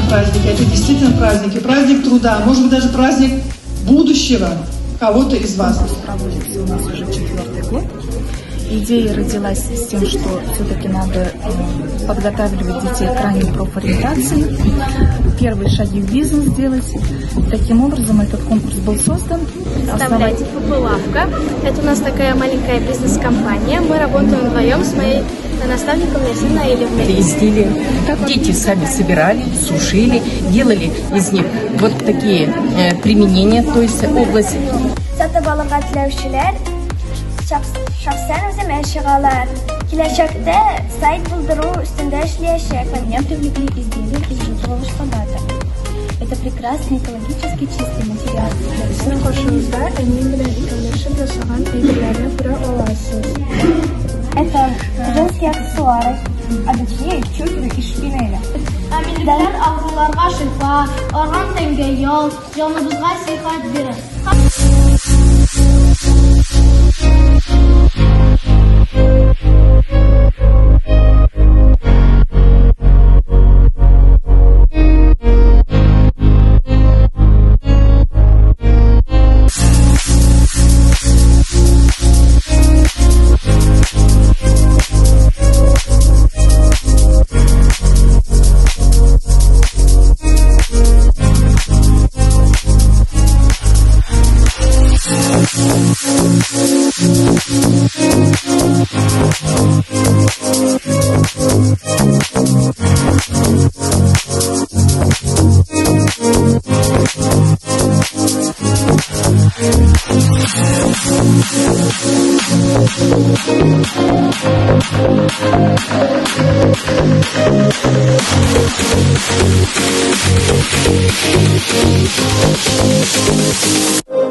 праздники, это действительно праздники. Праздник труда, может быть, даже праздник будущего кого-то из вас. Конкурс проводится у нас уже 4-й год. Идея родилась с тем, что все-таки надо подготавливать детей к ранней профориентации, первые шаги в бизнес делать. Таким образом, этот конкурс был создан. Представляете, ФП-лавка. Это у нас такая маленькая бизнес-компания. Мы работаем вдвоем с моей наставником Ясиной Наилевной. Изделия дети сами собирали, сушили, делали из них вот такие применения, то есть область. Сатып алырга теләүчеләр шәхсән үземә чыгалар. Киләчәктә сайт булдыру өстендә эшләячәк. Меня привлекли изделия из желтого шпагата. Это прекрасный экологически чистый материал. Сезнең каршыгызда әнием белән икәүләшеп ясаган әйберләрне күрә аласыз. Это женские аксессуары, а точнее чупры и шпинели. Аминлекләр авыруларга шифа, арган тәнгә ял, җаныбызга сихәт бирә. Thank you.